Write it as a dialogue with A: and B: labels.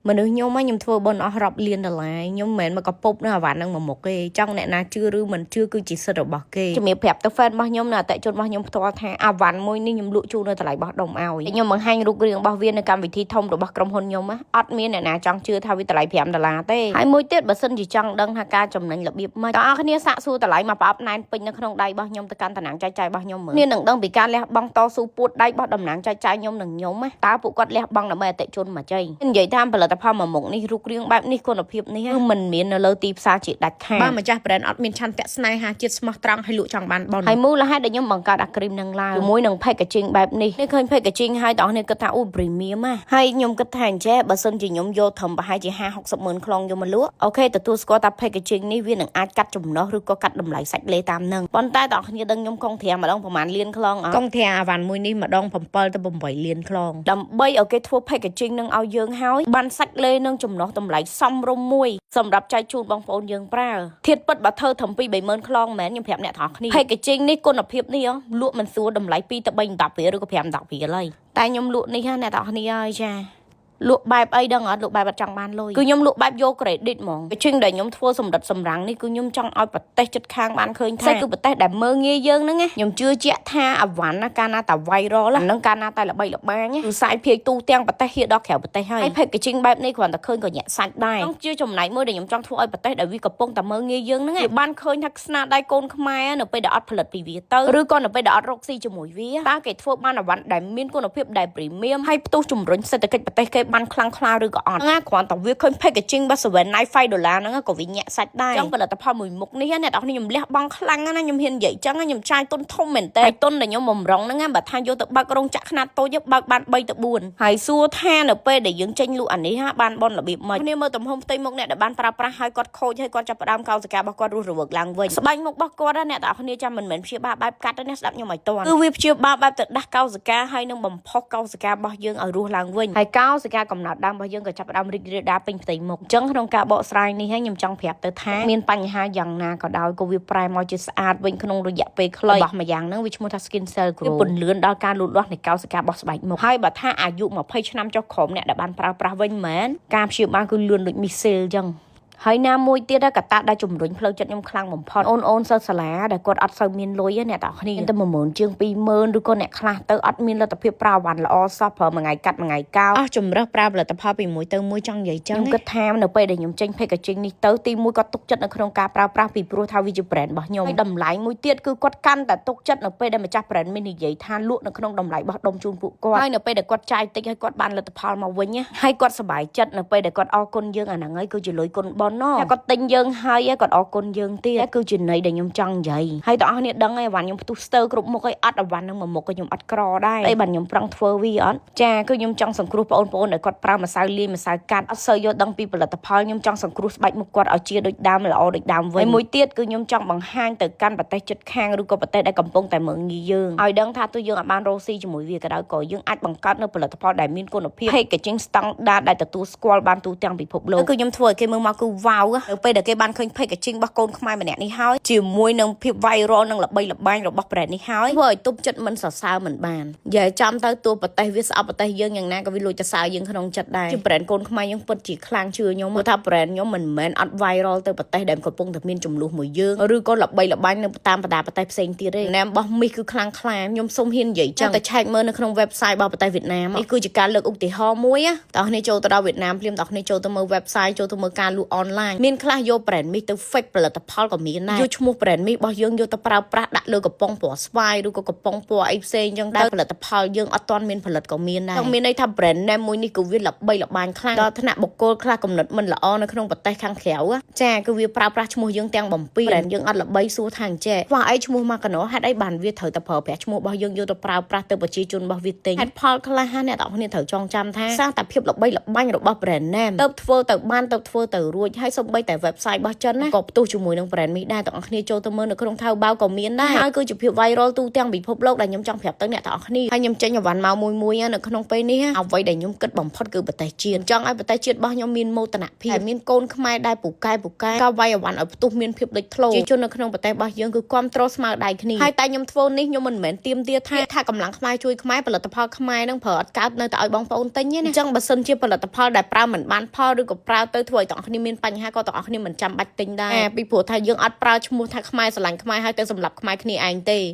A: មនុស្សខ្ញុំខ្ញុំធ្វើបុណ្យអស់រាប់លានដុល្លារខ្ញុំមិនមែនមកកពុបនៅអាវ៉ាន់ហ្នឹងមកមុខទេចង់អ្នកណាជឿឬមិនជឿគឺជាសិទ្ធិរបស់គេជំរាបប្រាប់ទៅ fan របស់ខ្ញុំនៅអតិជនរបស់ខ្ញុំផ្ទាល់ថាអាវ៉ាន់មួយនេះខ្ញុំលក់ជូននៅតម្លៃបោះដុំឲ្យខ្ញុំបង្ហាញរូបរាងរបស់វានៅកម្មវិធីធំរបស់ក្រុមហ៊ុនខ្ញុំអត់មានអ្នកណាចង់ជឿថាវាតម្លៃ5ដុល្លារទេហើយមួយទៀតបើសិនជាចង់ដឹងថាការចំណេញរបៀបម៉េចតើអរគ្នាសាកសួរតម្លៃមកប្រអប់ណែនពេញនៅក្នុងដៃរបស់ខ្ញុំទៅកាន់តំណាងចែកចាយរបស់ខ្ញុំមើលគ្នានឹងដឹងពីការលះបង់តស៊ូពួតដៃរបស់តំណាងចែកចាយខ្ញុំនិងខ្ញុំណាតើពួកគាត់លះបង់ដើម្បីអតិជនមកចៃនិយាយតាមផលិតផលមួយមុខនេះរូបរាងបែបនេះគុណភាពនេះគឺមិនមាននៅលើទីផ្សារជាដាច់ខាត
B: បើម្ចាស់ brand អត់មានឆន្ទៈស្នេហាជាតិស្មោះត្រង់ឲ្យលក់ចង់បានបុណ្យ
A: ហើយមូលហេតុដែលខ្ញុំបង្កើតអាគ្រីមនឹងឡើងជាមួយនឹង packaging បែបនេះនេះឃើញ packaging ហើយបងប្អូនគិតថាអូ premium ណាហើយខ្ញុំគិតថាអញ្ចេះបើសិនជាខ្ញុំយកត្រឹមប្រហែលជា50 60ម៉ឺនខ្លងយកមកលក់OK ទទួលស្គាល់ថា packaging នេះវានឹងអាចកាត់ចំណុះឬក៏កាត់តម្លៃសាច់លេតាមនឹងប៉ុន្តែបងប្អូនដឹងខ្ញុំកងត្រាម្ដងប្រហែលលានខ្លងអត់
B: កងធាអាវ៉ាន់មួយនេះម្ដង7ទៅ8លានខ្លង
A: ដើម្បីឲ្យគេធ្វើ packaging នឹងឲ្យយើងហើយបានសាច់លេនឹងចំណុះតម្លៃសមរម្យមួយសម្រាប់ចែកជូនបងប្អូនយើងប្រើធៀបពិតបើធ្វើត្រឹម2 30000ខ្លងមែនខ្ញុំប្រាប់អ្នកទាំងអស់គ្នា packaging នេះគុណភាពនេះហ៎លក់មិនស្រួលតម្លៃ2ទៅ3 10រៀលឬក៏5 10រៀលហើយតែខ្ញុំលក់នេះហ่ะអ្នកទាំងអស់គ្នាហើយចាលក់បែបអីដឹងអត់លក់បែបអត់ចង់បានលុយគឺខ្ញុំលក់បែបយក credit ហ្មង packaging ដែលខ្ញុំធ្វើសម្រិតសម្រាំងនេះគឺខ្ញុំចង់ឲ្យប្រទេសជិតខាងបានឃើញថាគឺប្រទេសដែលមើងងាយយើងហ្នឹងណាខ្ញុំជឿជាក់ថាអាវ៉ាន់ណាកាលណាតែ viral អាហ្នឹងកាលណាតែល្បីល្បាញគឺសាយភាយទូទាំងប្រទេសហៀដល់ក្រៅប្រទេសហើយហើយ packaging បែបនេះគ្រាន់តែឃើញក៏ញាក់សាច់ដែរខ្ញុំជាចំណែកមួយដែលខ្ញុំចង់ធ្វើឲ្យប្រទេសដែលវាកំពុងតែមើងងាយយើងហ្នឹងវាបានឃើញថាស្នាដៃកូនខ្មែរនៅពេលដែលអត់ផលិតពីវាទៅឬក៏នៅពេលដែលអត់រកស៊ីជាមួយវាតើគេធ្វើបានអាវ៉ាន់ដែលមានគុណភាពដែល premium ហើយផ្ទុះជំរុញសេដ្ឋកិច្ចប្រទេសគេបានខ្លាំងក្លាឬក៏អត់ណាគ្រាន់តែវាឃើញ packaging របស់795ដុល្លារហ្នឹងក៏វាញាក់សាច់ដែរចង់ផលិតផលមួយមុខនេះអ្នកនរខ្ញុំលះបង់ខ្លាំងណាស់ខ្ញុំហ៊ាននិយាយចឹងខ្ញុំចាយទុនធំមែនតើហើយទុនដែលខ្ញុំបំរុងហ្នឹងបើថាយកទៅបើករោងចក្រខ្នាតតូចបើកបាន3ទៅ4ហើយសួរថានៅពេលដែលយើងចេញលក់អានេះហាបានបនរបៀបម៉េចគ្នាមើលទំហំផ្ទៃមុខអ្នកដែលបានប្រើប្រាស់ហើយគាត់ខូចហើយគាត់ចាប់ផ្ដើមកោសិការបស់គាត់រស់រវើកឡើងវិញស្បែកមុខរបស់គាត់ណាអ្នកទាំងអស់គ្នាចាំមិនមែនព្យាបាលបែបកាត់ទេណាស្ដាប់ខ្ញុំឲ្យតន់គឺវាព្យាបាលបែបទៅដាស់កោសិកាហើយនឹងបំផុសកោសិការបស់យើងឲ្យរស់ឡើងវិញហើយកោសិកាកំណត់ដើមរបស់យើងក៏ចាប់ផ្ដើមរីករាលដាលពេញផ្ទៃមុខអញ្ចឹងក្នុងការបកស្រាយនេះហើយខ្ញុំចង់ប្រាប់ទៅថាមានបញ្ហាយ៉ាងណាក៏ដោយក៏វាប្រែមកជាស្អាតវិញក្នុងរយៈពេលខ្លីរបស់មួយយ៉ាងហ្នឹងវាឈ្មោះថា skin cell grow វាពន្លឿនដល់ការលូតលាស់នៃកោសិការបស់ស្បែកមុខហើយបើថាអាយុ20ឆ្នាំចុះក្រោមអ្នកដែលបានប្រើប្រាស់វិញមែនការព្យាបាលគឺលឿនដូចមីស៊ីលអញ្ចឹងហើយណាមួយទៀតកត្តាដែលជំរុញផ្លូវចិត្តខ្ញុំខ្លាំងបំផុតអូនអូនសិស្សសាលាដែលគាត់អត់សូវមានលុយអ្នកទាំងគ្នាតែ10000ជាង20000ឬក៏អ្នកខ្លះទៅអត់មានលទ្ធភាពប្រើវ៉ាន់ល្អសោះប្រើមួយថ្ងៃកាត់មួយថ្ងៃកោ
B: អស់ជំរើសប្រើផលិតផលពីមួយទៅមួយចង់និយាយចឹង
A: ខ្ញុំគិតថានៅពេលដែលខ្ញុំចេញ packaging នេះទៅទីមួយគាត់ទុកចិត្តនៅក្នុងការប្រើប្រាស់ពីព្រោះថាវាជា brand របស់ខ្ញុំហើយតម្លៃមួយទៀតគឺគាត់កាន់តែទុកចិត្តនៅពេលដែលម្ចាស់ brand មាននិយាយថាលក់នៅក្នុងតម្លៃរបស់ដុំជូនពួកគាត់ហើយនៅពេលដែលគាត់ចាយតិចហើយគាត់បានលទ្ធផលមកវិញណាហើយគាត់សប្បាយចិត្តនៅពេលដែលគាត់អរគុណយើងអាហ្នឹងហើយគឺជាលុយគុណបុណ្យណគាត់ទិញយើងហើយគាត់អរគុណយើងទៀតគឺជាន័យដែលខ្ញុំចង់និយាយហើយបងប្អូនដឹងហើយអវ៉ាន់ខ្ញុំផ្ទុះស្ទើគ្រប់មុខហើយអត់អវ៉ាន់ហ្នឹងមួយមុខក៏ខ្ញុំអត់ក្រដែរអីបានខ្ញុំប្រឹងធ្វើវាអត់ចាគឺខ្ញុំចង់សង្គ្រោះបងប្អូនដែលគាត់ប្រើម្សៅលាយម្សៅកាត់អត់សូវយល់ដឹងពីផលិតផលខ្ញុំចង់សង្គ្រោះស្បែកមុខគាត់ឲ្យជាដូចដើមល្អដូចដើមវិញហើយមួយទៀតគឺខ្ញុំចង់បង្ហាញទៅកាន់ប្រទេសជិតខាងឬក៏ប្រទេសដែលកំពុងតែមើងងាយយើងឲ្យដឹងថាទោះយើងអាចបានរកស៊ីជាមួយវាក៏ដោយក៏យើងអាចបង្កើតនៅផលិតផលដែលមានគុណភាព packaging standard ដែលទទួលស្គាល់បានទូទាំងពិភពលោកគឺខ្ញុំធ្វើឲ្យគេមើលមកគឺវ៉ាវនៅពេលដែលគេបានឃើញ packaging របស់កូនខ្មែរម្នាក់នេះហើយជាមួយនឹងភាព viral និងល្បីល្បាញរបស់ brand នេះហើយធ្វើឲ្យទប់ចិត្តមិនសរសើរមិនបាននិយាយចាំទៅតួប្រទេសវាស្អប់ប្រទេសយើងយ៉ាងណាក៏វាលួចទៅសើយើងក្នុងចិត្តដែរជា brand កូនខ្មែរយើងពិតជាខ្លាំងជឿខ្ញុំព្រោះថា brand ខ្ញុំមិនមែនអត់ viral ទៅប្រទេសដែលកំពុងតែមានចំនួនមួយយើងឬក៏ល្បីល្បាញនៅតាមបណ្ដាប្រទេសផ្សេងទៀតទេណាមរបស់មីសគឺខ្លាំងខ្លាខ្ញុំសូមហ៊ាននិយាយចឹងតែឆែកមើលនៅក្នុង website របស់ប្រទេសវៀតណាមនេះគឺជាការលើកឧទាហរណ៍មួយណាតោះនេះចូលទៅដល់វៀតណាមភ្លាមតោះនេះចូលទៅមើល website ចូលទៅមើលការលក់ online មានខ្លះយក brand មីសទៅ fake ផលិតផលក៏មានដែរយកឈ្មោះ brand មីសរបស់យើងយកទៅប្រើប្រាស់ដាក់លើកំប៉ុងពណ៌ស្វាយឬក៏កំប៉ុងពណ៌អីផ្សេងចឹងដែរផលិតផលយើងអត់ទាន់មានផលិតក៏មានដែរចង់មានន័យថា brand name មួយនេះគឺវាល្បីល្បាញខ្លាំងដល់ថ្នាក់បុគ្គលខ្លះកំណត់មិនល្អនៅក្នុងប្រទេសខាងក្រៅចាគឺវាប្រើប្រាស់ឈ្មោះយើងទាំងបំពេញ brand យើងអត់ល្បីសួរថាអញ្ចេះខ្វះអីឈ្មោះមកកណោហេតុអីបានវាត្រូវតែប្រើប្រាស់ឈ្មោះរបស់យើងយកទៅប្រើប្រាស់ទៅប្រជាជនរបស់វាទិញហេតុផលខ្លះអ្នកទាំងអស់គ្នាត្រូវចងចាំថាសារតែភាពល្បីល្បាញរបស់ brand name ទៅធ្វើទៅបានទៅធ្វើទៅរួច ហើយសូម្បីតែ website របស់ចិនណាក៏ផ្ទុះជាមួយនឹង brand នេះដែរទាំងអស់គ្នាចូលទៅមើលនៅក្នុង Taobao ក៏មានដែរហើយគឺជាភាព viral ទូទាំងពិភពលោកដែលខ្ញុំចង់ប្រាប់ទៅអ្នកទាំងអស់គ្នាហើយខ្ញុំចេញអីវ៉ាន់មកមួយមួយនៅក្នុងពេលនេះអ្វីដែលខ្ញុំគិតបំផុតគឺប្រទេសជាតិចង់ឲ្យប្រទេសជាតិរបស់ខ្ញុំមានមោទនភាពហើយមានកូនខ្មែរដែលពូកែពូកែក៏វាយអីវ៉ាន់ឲ្យផ្ទុះមានភាពលេចធ្លោជាជននៅក្នុងប្រទេសរបស់យើងគឺគ្រប់គ្រងស្មើដៃគ្នាហើយតែខ្ញុំធ្វើនេះខ្ញុំមិនមែនទាមទារថាថាកម្លាំងខ្មែរជួយខ្មែរផលិតផលខ្មែរនឹងប្រើអត់កើតនៅតែឲ្យបងប្អូនទិញទេណាអញ្ចឹងបើសិនជាផលិតផលដែលប្រើមិនបានផលឬក៏ប្រើទៅធ្វើឲ្យទាំងអស់គ្នាមានបញ្ហាក៏ទាំងអស់គ្នាមិនចាំបាច់ទិញដែរពីព្រោះថាយើងអត់ប្រើឈ្មោះថាខ្មែរស្រឡាញ់ខ្មែរហើយទៅសម្លាប់ខ្មែរគ្នាឯងទេ។